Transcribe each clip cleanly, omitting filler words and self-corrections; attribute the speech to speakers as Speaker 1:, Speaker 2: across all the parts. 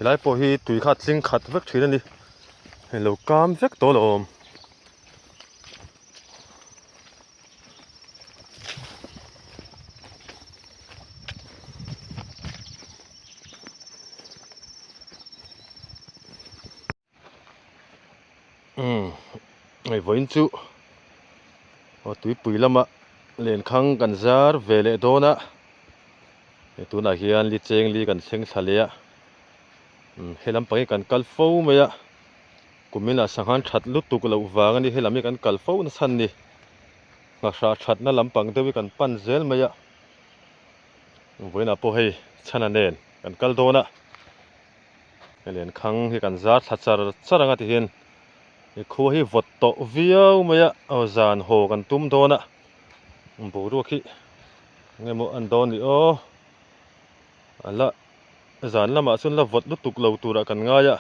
Speaker 1: Helai pawh hi tui kha a tling khat vek thin a ni hei lo kam vek tawh lo awm. Umm hei vawiin chu aw tuipui lama lenkhang kan zar ve leh dawn a hei tunah hian li cheng li kan thleng thla leh a umm he lampang hi kan kal fo mai a kumin ah sanghan that lutuk loh vang a ni helam hi kan kal fo nachhan ni nghahrah thatna lampang deuh hi kan pan zel mai a vawiinah pawh hei chhana nen kan kal dawn a. Hei lenkhang hi kan zar thla char char anga tihian i khua hi vawt tawh viau mai a aw zan haw kan tum dawn a boruak hi eng emaw an dawn ni aw a la zan lamah chuan la vawt lutuk lo turah kan ngai a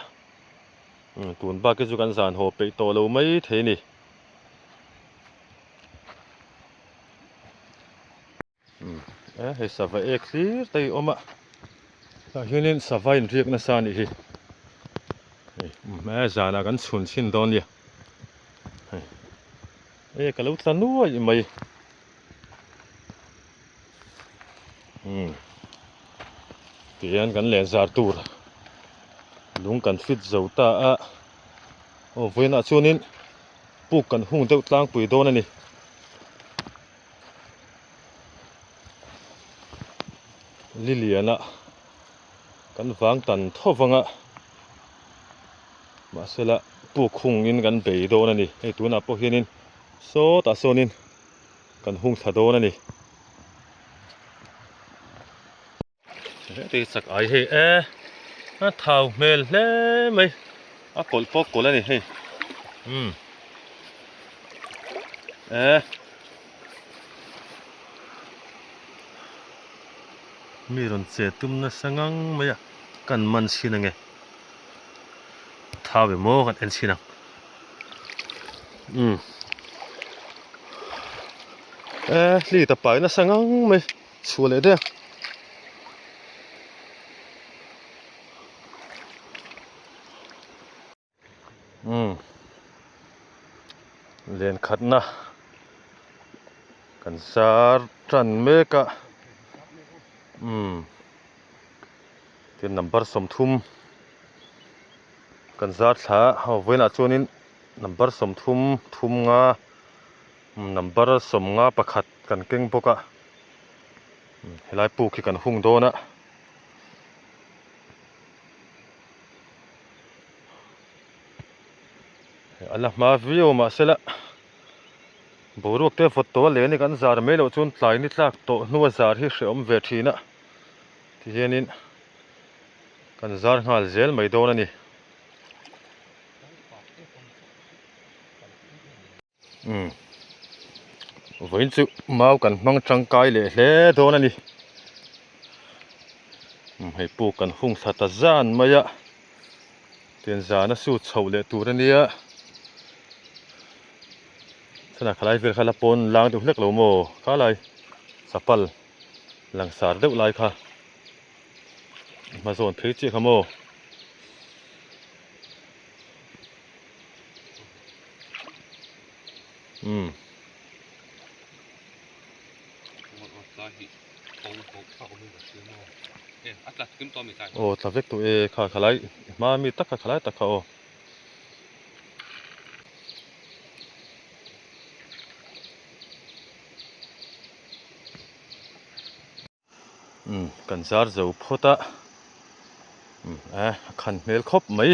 Speaker 1: tun bak hi chu kan zan haw peih tawh lo mai thei a ni. E hei sava ek hlir te hi a awm a tah hianin sava inriak nasa a nih hi hei e zanah kan chhun chhin dawn nia hei e ka lo tla nuai mai umm tihian kan len zar tur lung kan fit zo ta a aw vawiinah chuanin puk kan hung deuh tlangpui dawn a ni. Liliana kan vang tan tho vang a mahsela puk hungin kan bei dawn a ni hei tunah pawh hianin sawtah sawnin kan hung thla dawn a ni. Heti chak ai hei e a thau hmel hle mai a kawlh pawh kawlh a ni hei umm e mi rawn che tum nasa ngang mai a kan man chhin ange thau emaw kan en chhin ang umm e hli ta pai nasa ngang mai. Chhuah leh daih a. Umm len khatna kan zar tan mek a umm tin number 30 kan zar thla a hau vawiinah chuanin number 30 thum nga Number 51 kan keng bawk a helai puk hi kan hung dawn a a la hma viau mahsela boruak te vawt tawh a leh a ni kan zar mai loh chuan tlai ni tlak tawh hnua zar hi hrehawm ve thin a tihianin kan zar nghal zel mai dawn a ni. Umm vawiin chu mau kan hmang tangkai leh hle dawn a ni umm hei puk kan hung thla ta zan mai a tin zan a sut chhoh leh tur a nia chhan ah khalai vel kha la pawn lang deuh hlek lo maw khalai chapal langsar deuh lai kha hma zawn phei chiah kha maw. Umm. Aw tla vek tawh e kha khalai hma mi tak kha khalai tak kha aw. Umm kan zar zo phawt a umm eh a khan hmel khawp mai.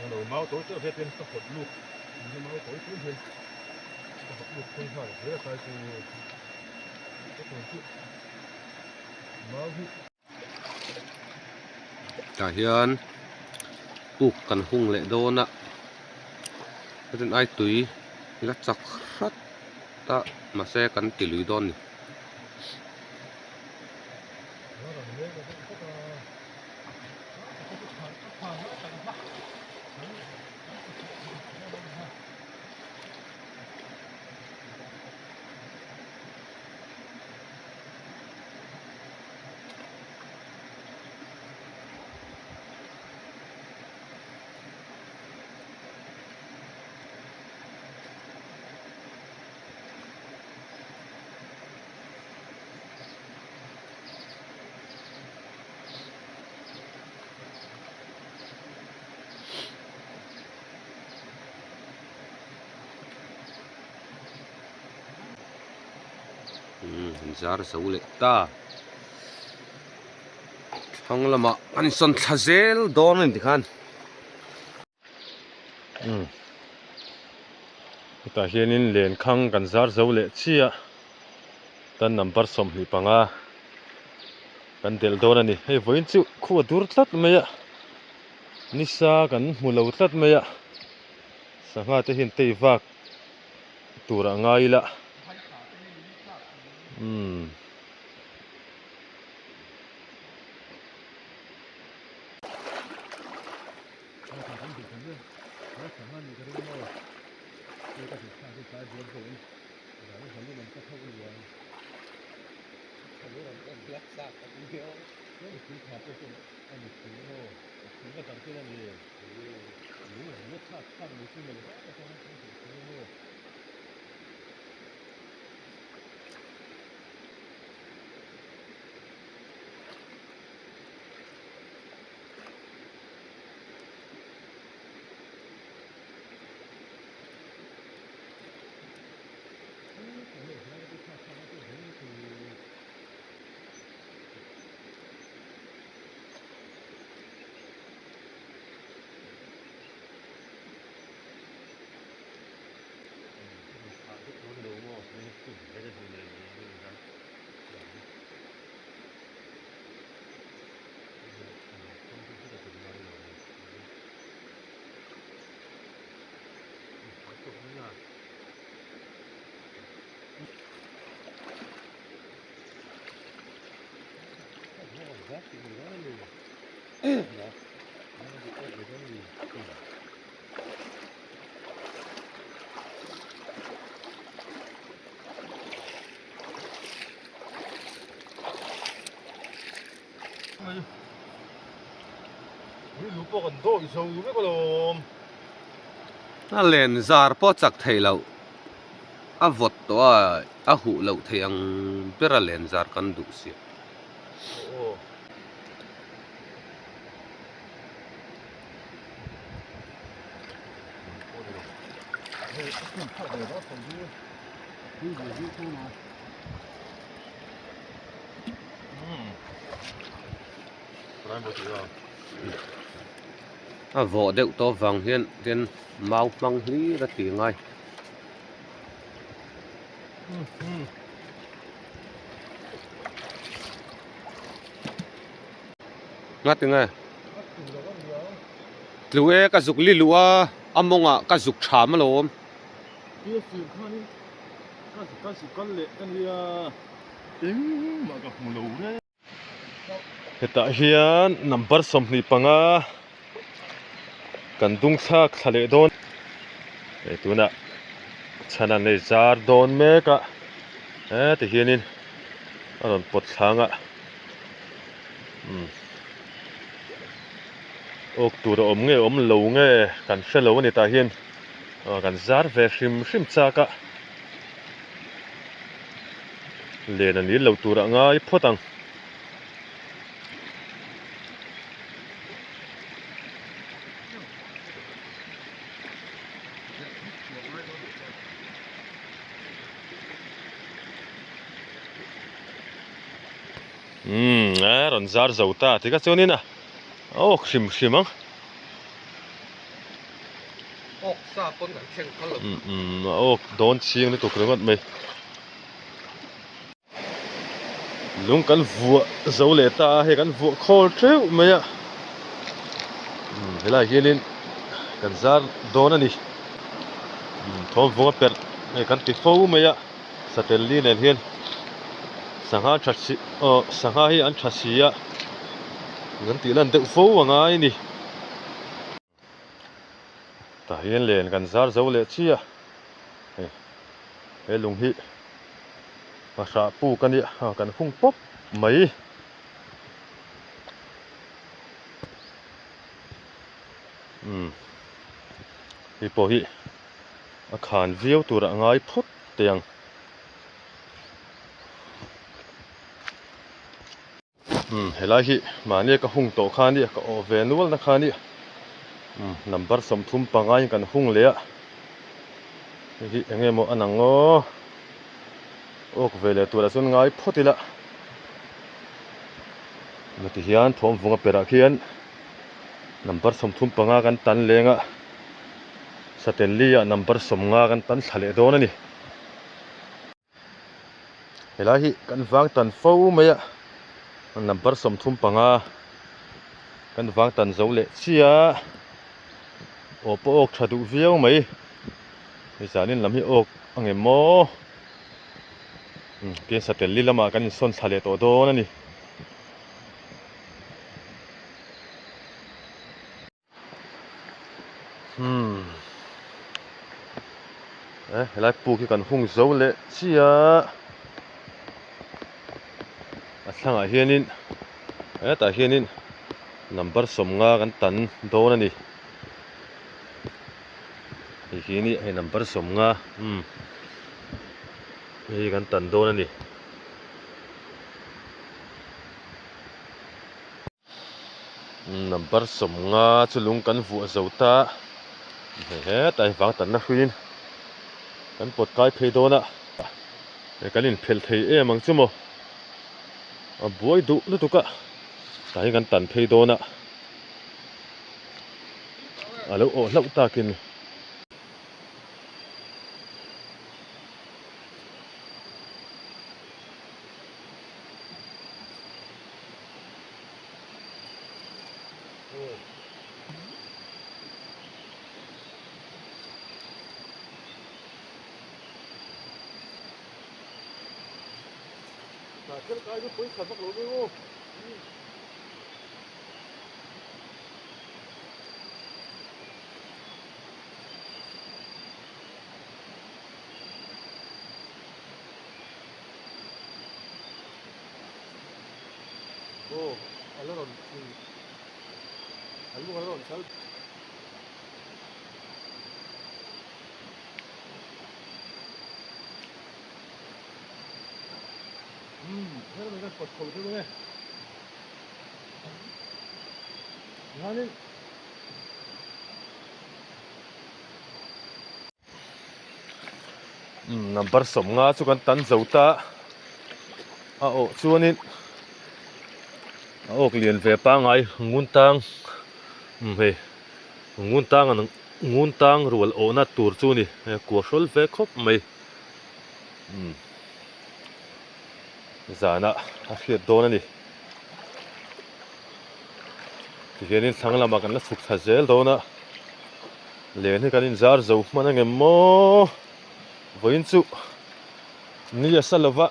Speaker 1: Englo mau tawi teuh hian ka hawt lut ni mau tawi teuh hian ka hawt lut phei nghal zel a tlai chu ka tawn chu mau hi.
Speaker 2: Tah hian puk kan hung leh dawn a rin ai tui la chak hrat a mahse kan ti lui dawn a ni. Umm zar zo leh ta thlang lamah an insawn thla zel dawn a ni tikhan.
Speaker 1: Umm hetah hianin lenkhang kan zar zo leh chiah tan number 25 kan delh dawn a ni hei vawiin chu khu a dur tlat mai a nisa kan hmu lo tlat mai a sangha te hian tei vak tur a ngai ila umm.
Speaker 2: A len zar pawh chak theih loh a vawt tawh a a huh loh theih ang ber a len zar kan duh sia. A vawh deuh tawh avang hian tin mau hmang hlir a ti ngai. Nga tinge tlu e ka zuk li luh a a mawngah ka zuk tham alawm.
Speaker 1: Hetah hian number 25 kan dung thlak thla leh dawn hei tunah chhan an nei zar dawn mek a heti hianin a rawn pawt thlang a umm awk tur a awm nge awm lo nge kan hre lo a ni tah hian aw kan zar ve hrim hrim chak a. Len a nil lo tur a ngai phawt ang. Umm a rawn zar zo ta tikha chuanin a awk hrim hrim ang.
Speaker 2: Awk sa pawn kan thleng phal lo.
Speaker 1: Umm a awk dawn chhing lutuk ringawt mai. Lung kan vuah zo leh ta a, hei kan vuah khawl teuh mai a. Umm helaiah hianin kan zar dawn a ni. Umm thawmvunga perh hei kan ti fo mai a satel li nen hian sangha tha si aw sangha hi an tha si a kan tih lan deuh fo a ngai a ni. Tah hian len kan zar zo leh chiah hei he lung hi nghahrah puk a nia kan hung pawp mai. Umm hei pawh hi a khan viau tur a ngai phawt teh ang. Umm helai hi mahni ka hung tawh kha ania ka awh ve nual na kha ania umm number 35 in kan hung leh a hei hi eng nge maw a nang aw awk ve leh turah chuan ngai phawt ila ti hian thawmvunga perah khian number 35 kan tan leng a satel li ah number 50 kan tan thla leh dawn a ni. Helai hi kan vang tan fo mai a number 35 kan vang tan zo leh chiah aw pawh awk tha duh viau mai hei zanin lam hi awk a ngem maw tin satel li lamah kan insawn thla leh tawh dawn a ni. Umm eh helai puk hi kan hung zo leh chiah a thlangah hianin hetah hianin number 50 kan tan dawn a ni hei hi ni hei number 50 umm hei hi kan tan dawn a ni. Number 50 chu lung kan vuah zo ta hei hetah hi vang tanna hruiin kan pawt kai phei dawn a hei kan inphelh thei em ang chu maw a buai duh lutuk a tah hian kan tan phei dawn a a lo awh hlauh takin. Aw a la rawn a lung a la rawn kal. Umm her mai kan pawt chho deuh ange. Tihianin. Number 50 chu kan tan zo ta a awh chuanin a awk lian ve pangai ngun tang hei ngun tang an ngun tang rual awhna tur chu a ni hei a kua hrawl ve khawp mai zanah a hriat dawn a ni tihianin thlang lamah kan la chhuk thla zel dawn a. Len hi kan inzar zo hman ang em maw? Vawiin chu ni a sa lova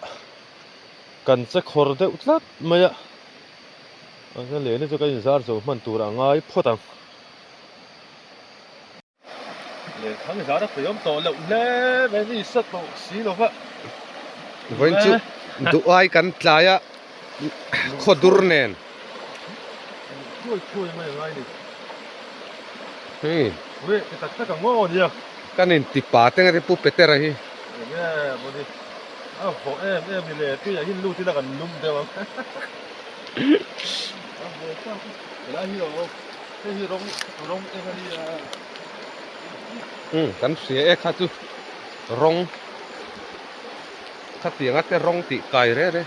Speaker 1: kan che khawr deuh tlat mai a, a len hi chu kan inzar zo hman tur a ngai phawt ang. Len thang zar a peihawm tawh loh hle mai ni sa tawh si lova.
Speaker 2: Vawiin chu duh ai kan tlai a khaw dur nen.
Speaker 1: Thuai thuai mai a ngai ni.
Speaker 2: Hei.
Speaker 1: Ui ti tak tak ang aw nia.
Speaker 2: Kan in ti pa te nge Pu Petera hi.
Speaker 1: Enge maw ni. A vawh em em ni le tuiah hian lut ila kan lum deuh ang. A vawh tak a. Helai hi aw hei hi rawng rawng eng a nia.
Speaker 2: Umm kan hria e kha chu rawng khatianga te rawng tih kai re re.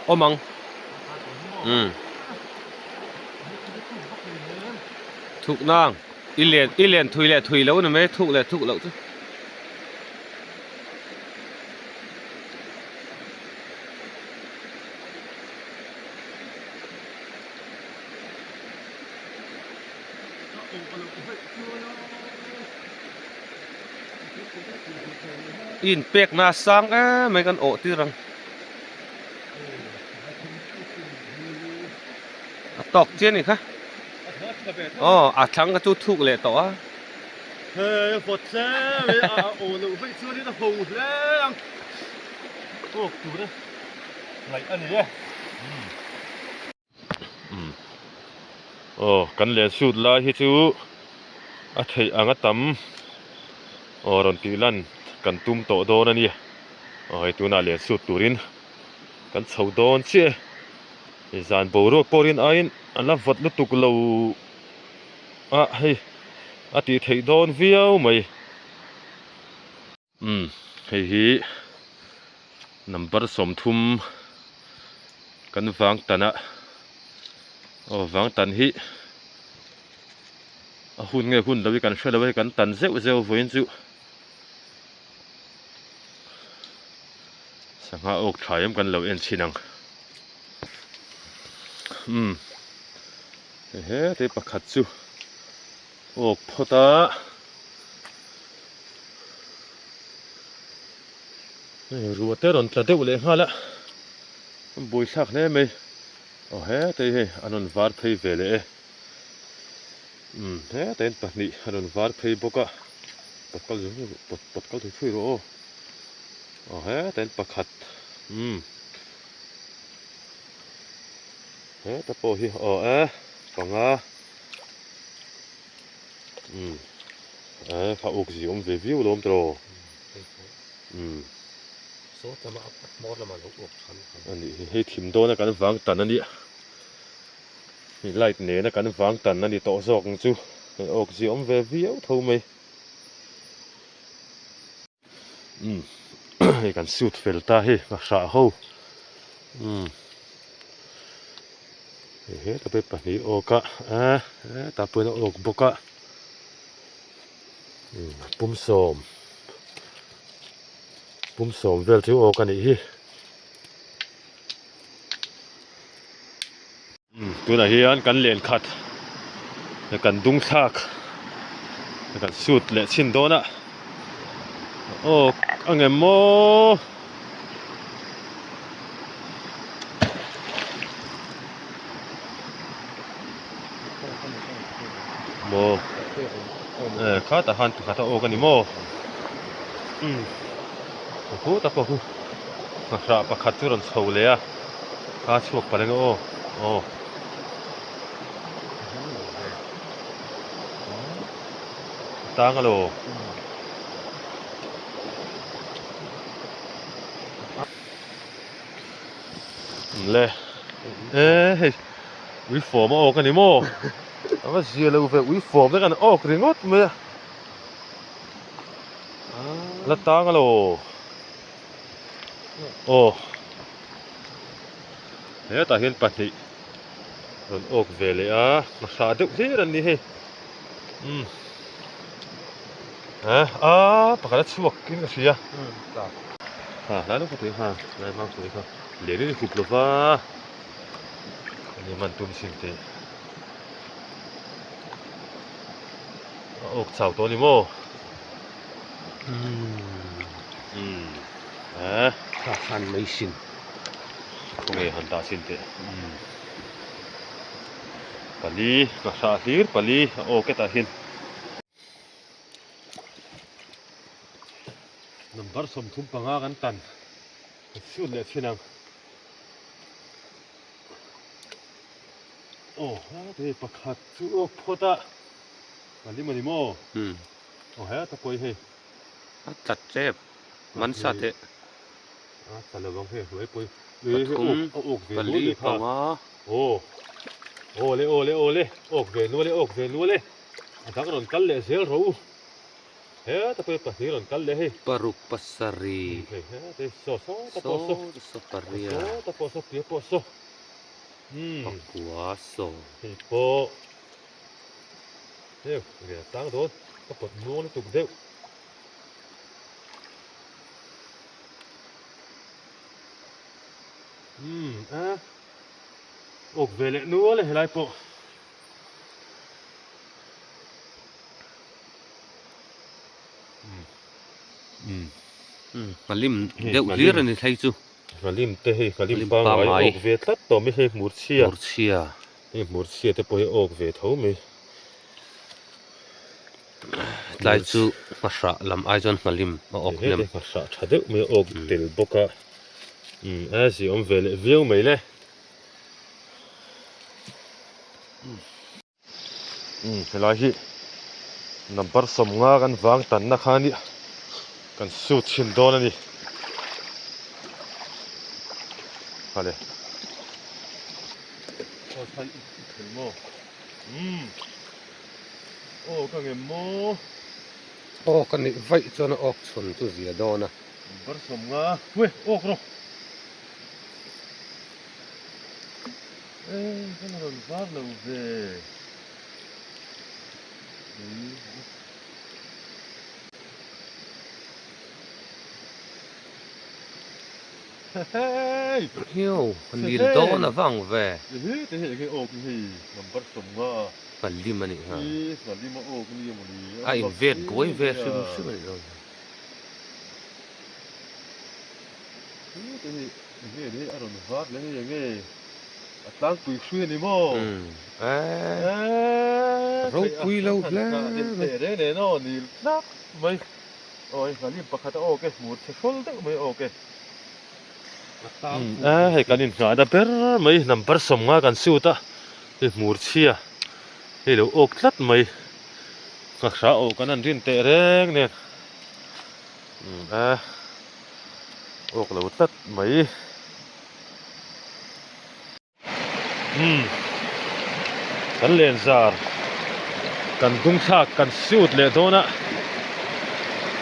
Speaker 2: Awm ang. Umm. Thuk nang. I len i len thui leh thui lo ni mai thuk leh thuk loh chu. I inpekna a sang em mai kan awh tir ang. A tawk chian ni kha. Aw a thlang kha chu thuk leh tawh a.
Speaker 1: Hei a vawt hle mai a a aw loh vaih chuanin a ho hle ang. Tawk tura ngaih a ni e. Aw kan len sut lai hi chu a theih ang a tam aw rawn tih lan kan tum tawh dawn a ni aw hei tunah len sut turin kan chho dawn chiah e zan boruak pawh rin aiin a la vawt lutuk lo a hei a tih theih dawn viau mai. Umm hei hi number 30 kan vang tan a aw vang tan hi a hun nge hun lo hi kan hre lo a hei kan tan zeuh zeuh vawiin chu sangha awk tha em kan lo en chhin ang umm hei hete pakhat chu awk phawt a. Hei ruah te rawn tla deuh leh nghal a, an buai thlak hle mai. Aw hetei hei an rawn var phei ve leh e. Umm hetei an pahnih an rawn var phei bawk a, pawt kal zung zung pawt pawt kal thui thui rawh aw. Aw hetei an pakhat umm heta pawh hi aw e panga umm e kha uk zi awm ve viau lawm tawh aw. Umm.
Speaker 2: Sawt lama a hmawr lama lo uak than kha.
Speaker 1: A nih hi, hei thim dawna kan vang tan a nia. Hei light nena kan vang tan a ni tawh zawk ang chu. Hei awk zia awm ve viau tho mai. Umm hei kan suit fel ta hei nghahrah ho. Umm hei heta pawh hi pahnih awk a, a hetah pawhin a awk bawk a. Pum sawm pum sawm vel chu awk a nih hi tunah hian kan len khat kan dung thlak kan sut leh chhin dawn a awk ang em maw. Maw eh khatah khan pakhat a awk a ni maw umm khutah pawh khu nghahrah pakhat chu rawn chho leh a kha chhuak palh eng aw aw a tang a lo le e hei ui fawm a awk a ni maw a va zia lo ve ui fawm te kan awk ringawt mai a la tang a lo aw hetah hian pahnih rawn awk ve leh a hmasa deuh hlir an ni hei umm eh a pakhat a chhuak in ka hria ha hlai lawk pui kha lai vang pui kha lian in hup lova ani man tum sin teh a awk chau tawh a ni maw umm eh
Speaker 2: kha khan mai sin
Speaker 1: khawnge han dah sin teh umm pali ka hrah hlir pali a awk hetah hian. Number 35 kan tan chhut leh thin ang aw hei pakhat chu awk phawt a pali maw ni maw aw heta pawh hi hei
Speaker 2: a tlat tep man sa teh
Speaker 1: a tla lo ang hei hnuai pawh
Speaker 2: hi pathum pali panga
Speaker 1: aw aw le aw le aw le awk ve nual e awk ve nual e a dang rawn kal leh zel rawh u. Heta pawh hi pahnih rawn kal leh hei.
Speaker 2: Paruk pasarih.
Speaker 1: Hei heta hi saw sawta pawh saw.
Speaker 2: Saw pariat.
Speaker 1: Sawta pawh saw tia pawh saw.
Speaker 2: Pakua saw.
Speaker 1: Hei pawh. Heu rian tlang dawn ka pawt muang lutuk deuh. Umm a awk ve leh nual e helai pawh.
Speaker 2: Nghalim deuh hlir a ni thlei chu.
Speaker 1: Nghalim te hei nghalim pangngai awk ve tlat tawh mai hei hmurchhia.
Speaker 2: Hmurchhia.
Speaker 1: Hei hmurchhia te pawh hi awk ve tho mai.
Speaker 2: Tlai chu nghahrah lam ai chuan nghalim a awk hnem.
Speaker 1: Hei nghahrah tha deuh mai a awk tel bawk a. A ziawm ve leh viau mai le. Umm helai hi number sawmnga kan vang tanna kha nia kan sut chhin dawn a ni hale aw thai i thel maw umm aw ka ngem maw
Speaker 2: aw ka nih vaih chuan a awk chhun chu zia dawn a
Speaker 1: number sawmnga hue awk rawh. Eng ka la rawn var lo ve. Hei!
Speaker 2: Hiu, nil dawn a vang ve.
Speaker 1: Ehe, te hei enge awk ni hei, number sawmnga.
Speaker 2: Nghalim a nih kha.
Speaker 1: I nghalim a awk ni emaw ni.
Speaker 2: A invet buai ve hrim hrim a nih dawn kha.
Speaker 1: Te hei enge ni hei a rawn var leh hei enge. A tlangpui hrui a ni maw?
Speaker 2: Eee ropui lo hle mai.
Speaker 1: Teh reng nen aw nil tlak mai. Aw hei nghalim pakhat a awk e, hmur chhe hrawl deuh mai a awk e. Eee hei kan inhnahna ber mai number sawmnga kan shoot a, hei hmur chhia hei lo awk tlat mai. Nghahrah awk an han rin teh reng nen. Eee awk lo tlat mai. Umm kan len zar kan dung thlak kan shoot leh dawn a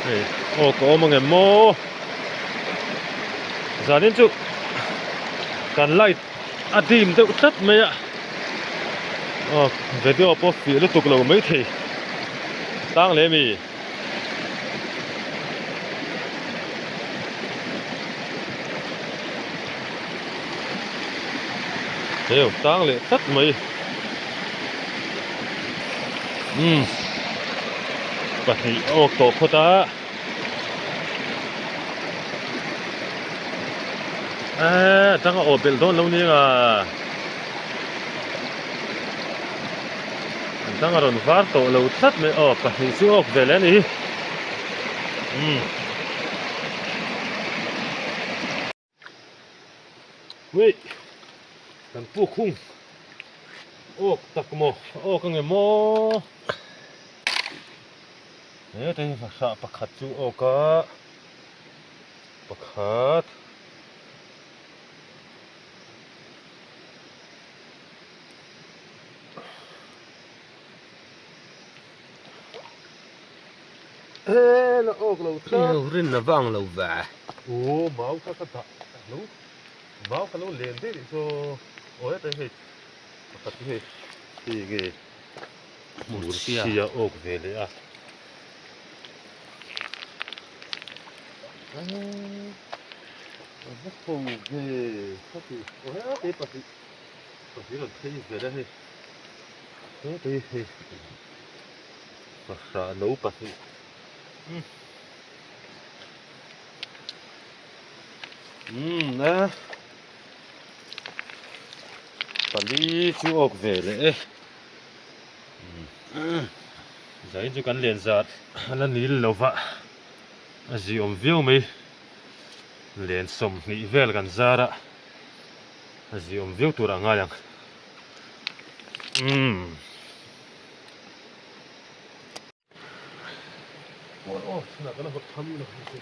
Speaker 1: hei aw ka awm angem maw zanin chu kan light a dim deuh tlat mai a aw video pawh fiah lutuk lo maithei tang leh mi. Heu tang leh tlat mai umm pahnih a awk tawh phawt a eee a tang a awh belh dawn lo nia An dang a rawn var tawh lo tlat mai aw pahnih chu awk ve leh a ni umm hei kan puk hung awk tak maw a awk ange maw heta hi fahrah pakhat chu awk a pakhat. He la awk lo tlat.
Speaker 2: Hei rin a vang lo ve.
Speaker 1: Aw mau kha ka dah lo mau kha lo len daih nih chu aw heta hei pakhat hi hei hei nge murchhia awk ve leh a. A va tho ve khati aw heta pahnih. Pahnih rawn phei vel a hei heta hi hei fahrah no pahnih umm umm a pali chu awk ve leh e umm zain chu kan len zat a la nil lo va a ziawm viau mai len sawmhnih vel kan zar a. A ziawm viau tur a ngai ang. Umm. Aw aw chhunah kan hawt tham lo ni chu.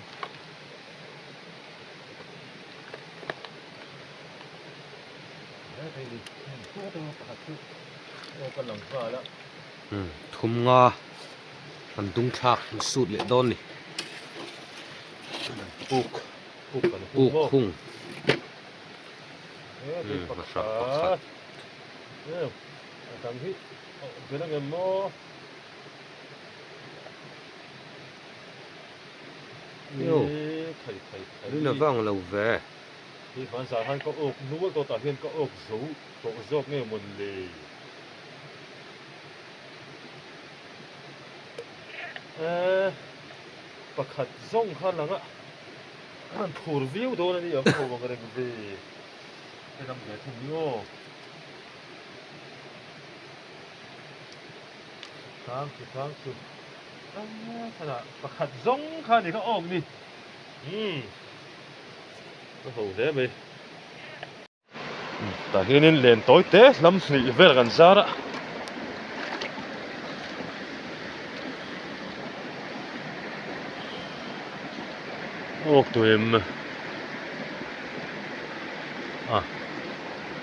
Speaker 1: Hei ni pakhat chu aw ka lang nghal a.
Speaker 2: Umm thum nga. Kan dung thlak an sut leh dawn ni.
Speaker 1: Puk puk kan hung
Speaker 2: maw? Puk hung.
Speaker 1: Umm hmasa pakhat. A dang hi bel ang em maw?
Speaker 2: Yo. Rin a vang lo ve.
Speaker 1: Hei van zah han ka awk nual tawh tah hian ka awk zo tawh zawk nge mawn le. Eh pakhat zawng kha lang a an phur viau dawn a ni a ho ang reng ve. Hei lam ve thung ni aw. Tang chu tang chu. Eh thana pakhat zawng kha ni kha awk ni. Umm ka ho hle mai. Tah hianin len tawi te hlam hnih vel kan zar a. Awk tuim a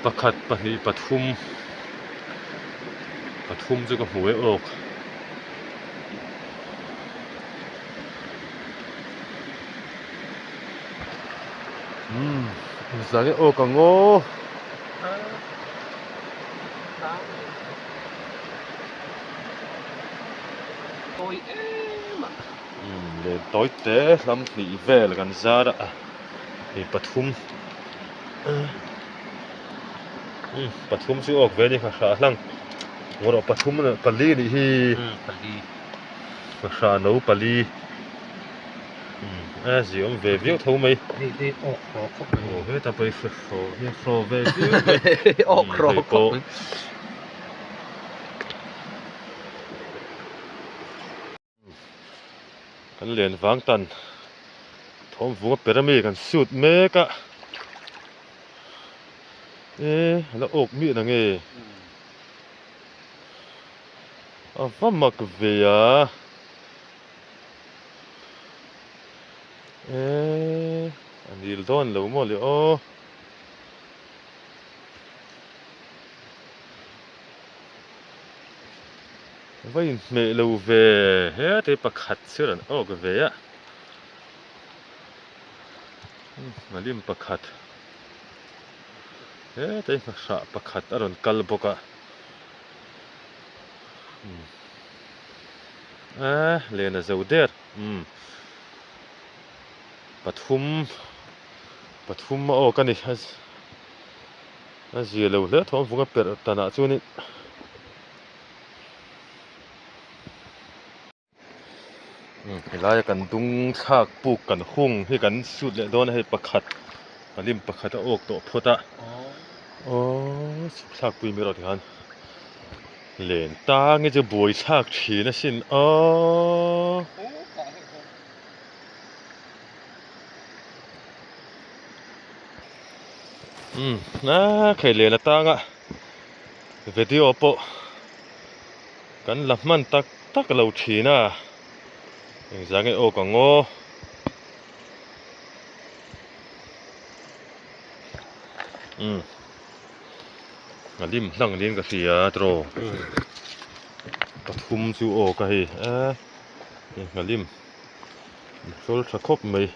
Speaker 1: pakhat pahnih pathum pathum chu ka hmu e awk. Umm zan hi awk ang aw.
Speaker 2: Tawi em a.
Speaker 1: Umm len tawi te hlam hnih vel kan zar a hei pathum umm pathum chu awk ve a ni kha hrah hlang ngawrh pathum pali a nih hi.
Speaker 2: Umm pali.
Speaker 1: Hra no pali a zi awm ve viau tho mai.
Speaker 2: Hei te awk hraw khawp mai.
Speaker 1: Aw heta pawh hi hre hraw hi hraw ve viau mai.
Speaker 2: Awk hraw khawp mai.
Speaker 1: Kan len vang tan thawm vunga per ami kan suit mek a. E a la awk miah na nge. A va mak ve a eee a nil dawn lo maw le aw a va inhmeh lo ve hete pakhat chu rawn awk ve a nghalim pakhat hete nghahrah pakhat a rawn kal bawk a. A len a zo der umm pathum pathum a awk a ni a zia lo hle thawm vung a perh tanah chuanin umm helaia kan dung thlak puk kan hung hi kan sut leh dawn a hei pakhat palim pakhat a awk tawh phawt a aww chhuk thlak pui mai erawh tikhan len tang hi chu buai thlak thin asin aww. Umm a khei len atanga video pawh kan la hman tak tak lo thin a engzah nge awk ang aw. Umm a lim hlang niin ka hria tiraw pathum chu aw ka hei e nghalim hrawl tha khawp mai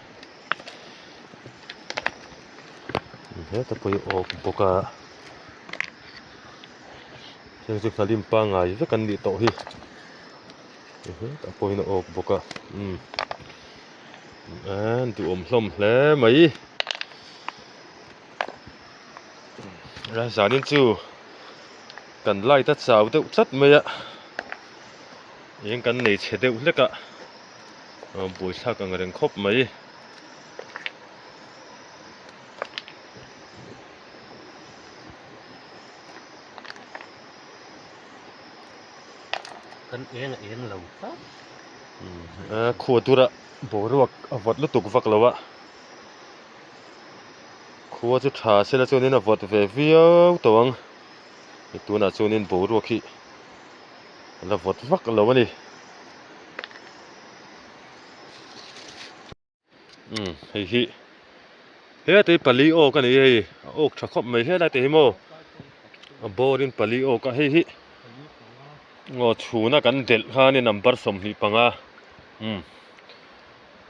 Speaker 1: heta pawh hi awk bawk a heng chu nghalim pangngai vek an nih tawh hi hetah pawh hian a awk bawk a umm an duhawm hlawm hle mai zanin chu kan light a chau deuh tlat mai a eng kan nei chhe deuh hlek a buaithlak ang reng khawp mai.
Speaker 2: Kan eng a eng lo tlat.
Speaker 1: A khua tura boruak a vawt lutuk vak lo a, khua chu tha sela chuanin a vawt ve viau tawh ang, tunah chuanin boruak hi a la vawt vak lo a ni. Umm hei hi heta hi pali awk a ni hei a awk tha khawp mai helai te hi maw a bawr in pali awk a hei hi. Aw chhuna kan delh khanin number 25 umm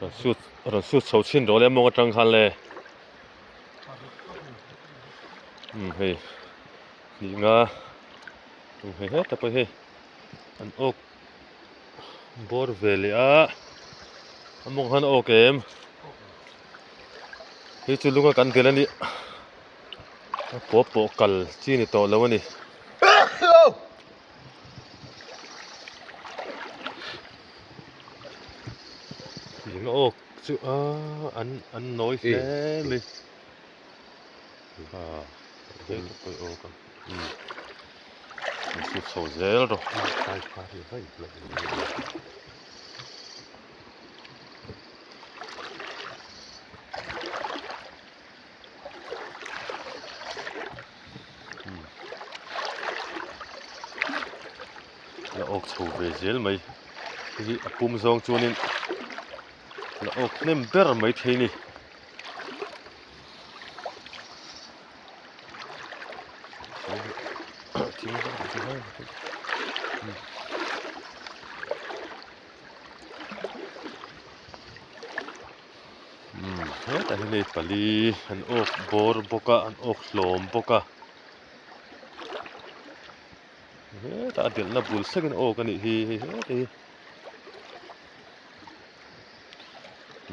Speaker 1: rawn sut rawn sut chho chhin rawh le mawng atang khan le umm hei hnih nga umm hei hetah pawh hei an awk bawr ve leh a a mawng khan a awk em hei chu lunga kan delh a nih. A pawh pawh kal chi ni tawh lo a ni. Eng awk chu a an an nawi hle mai. Ah hei chu pawih awk a. An chhut chho zel rawh. La awk chho ve zel mai hei hi a pum zawng chuanin la awk hnem ber mai thei a ni. Umm hetah hian hei pali an awk bawr bawk a an awk hlawm bawk a hetah a delhna bul sekin awk a nih hi hei heta hi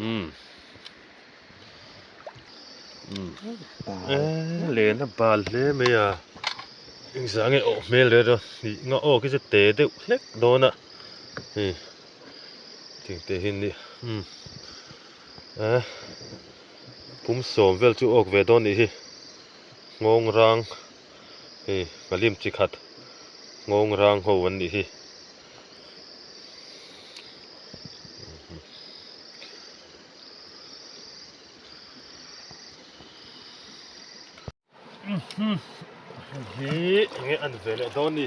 Speaker 1: umm umm eee len a bal hle mai a engzah nge awh hmel reng reng a hnih nga awk hi chu te deuh hlek dawn a hei. Thing te hi ni umm eh pum sawm vel chu awk ve dawn nih hi nghawng rang hei nghalim chi khat nghawng rang ho an nih hi. Hei hi enge an ve leh dawn ni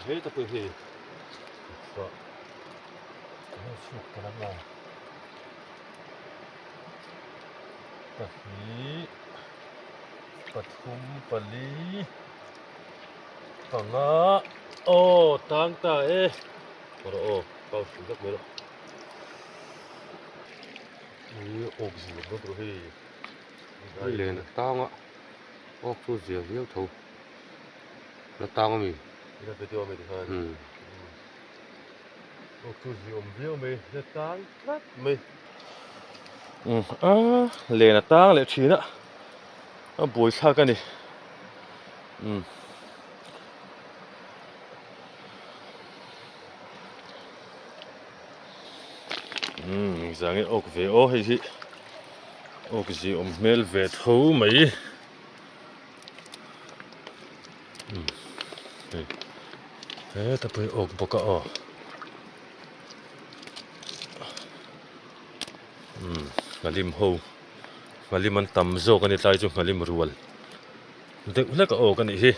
Speaker 1: hei tak pawh hi chhuah enge chhuk ta lam a pahnih pathum pali panga aw tang ta e rawh aw pau hrilh vek mai rawh ih awk zir bawk rawh hei.
Speaker 2: Hei len a tang a awk chu zia viau tho la tang a mi
Speaker 1: ila video ami tikhan umm awk chu zia awm viau mai la tang tlat mai umm a len a tang leh thin a a buai thlak a ni umm. Umm engzah nge awk ve aw hei hi awk zia awm hmel ve tho mai umm hei heta pawh hi awk bawk a aw umm nghalim ho nghalim an tam zawk a ni tlai chu nghalim rual deuh hlek a awk a nih hi.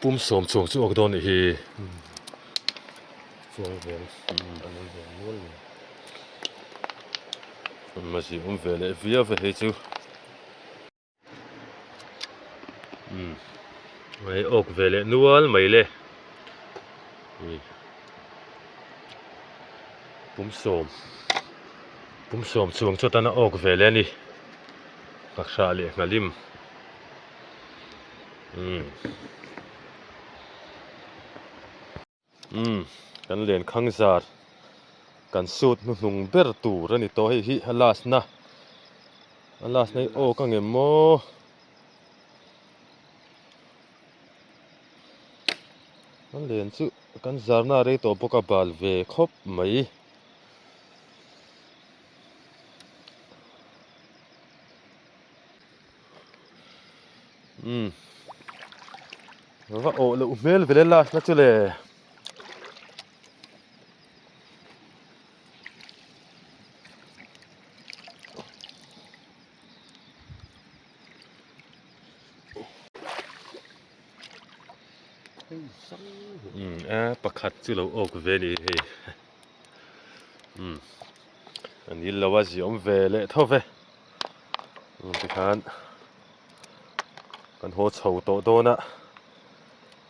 Speaker 1: Pum sawm chuang chu awk dawn nih hi.
Speaker 2: Chuang vel an awm ve nual mai.
Speaker 1: Awm a zin awm ve leh viau ve hei chu. Umm hei awk ve leh nual mai le. Pum sawm pum sawm chuang chu atana awk ve leh a ni. Nghahrah leh nghalim umm umm kan len khang zar kan suit hnuhnung ber tur a ni tawh hei hi a last na a last na hi awk ang em maw. Kan len chu kan zarna a rei tawh bawk a bal ve khawp mai. Umm va awh loh hmel ve le last na chu le. Umm a pakhat chu lo awk ve a ni hei umm a nil lo a ziawm ve leh tho ve. Tikhan kan haw chho tawh dawn a,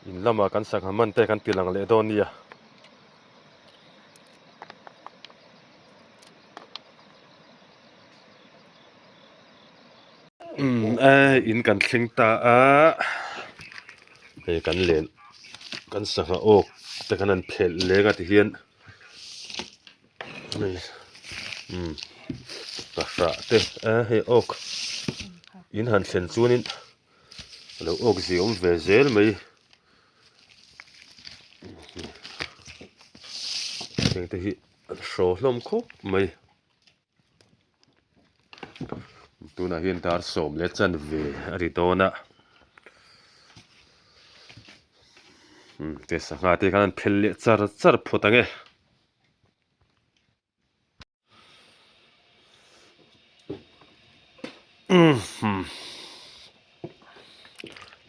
Speaker 1: in lamah kan sangha man te kan ti lang leh dawn nia. Umm e in kan thleng ta a, hei kan len kan sangha awk te khan an phelh leng a tihian. Hei umm pahrah te a hei awk in han thlen chuanin a lo awk zia awm ve zel mai heng te hi an hraw hlawm khawp mai tunah hian dar sawm leh chanve a ri dawn a umm te sangha te khan an phel leh char char phawt ang e.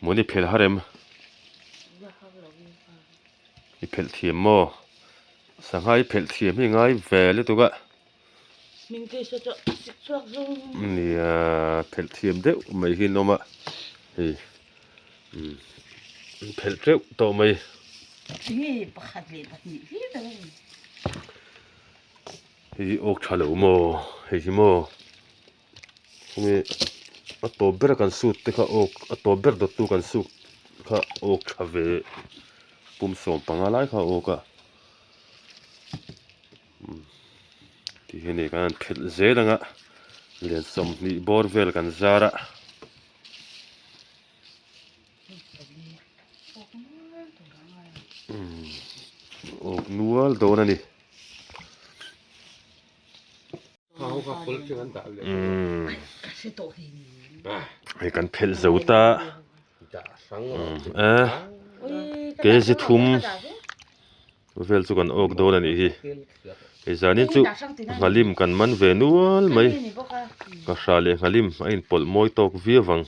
Speaker 1: Mawni phelh har em? I phelh thiam maw? Sangha i phelh thiam hi ngai ve lutuk a. Nia phelh thiam deuh mai hi an awm a hei umm phelh teuh tawh mai. Hei hi awk tha lo maw hei hi maw khawnge a tawp ber a kan sut te kha awk a tawp ber dawttu kan sut kha awk tha ve pum 15 lai kha a awk a. Tih hi a ni kan han phelh zel ang a lian 20 bawr vel kan zar a. Awk nual dawn a ni. Hei kan phelh zo ta a kg thum. Vel chu kan awk dawn a nih hi. Hei zanin chu nghalim kan man ve nual mai. Ka hra leh nghalim a inpawlh mawi tawk viau vang.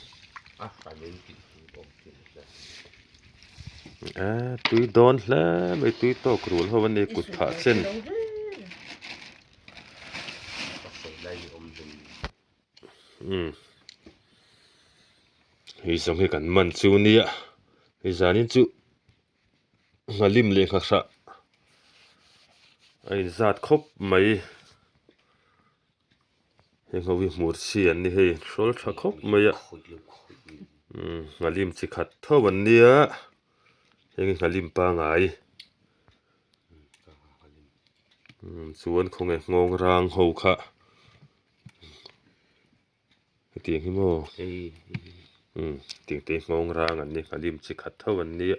Speaker 1: A tui dawn hle mai tui tawk rul ho a ni kut phah chen. Umm hei zawng hi kan man chu nia hei zanin chu. Nghalim leh nghahrah a inzat khawp mai heng ho hi hmur chi an ni hei hrawl tha khawp mai a umm nghalim chi khat tho an nia heng hi nghalim pangai umm chuan khawnge nghawng rang ho kha. Hetiang hi maw umm tiang te hi nghawng rang an ni nghalim chi khat tho an nia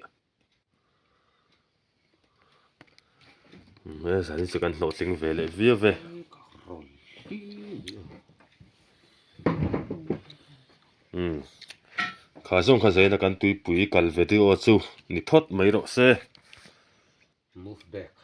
Speaker 1: umm he zan hi chu kan hlawhtling ve leh viau ve umm kha zawng kha zaina kan tuipui kal video chu ni phawt mai rawh se.
Speaker 2: Move back.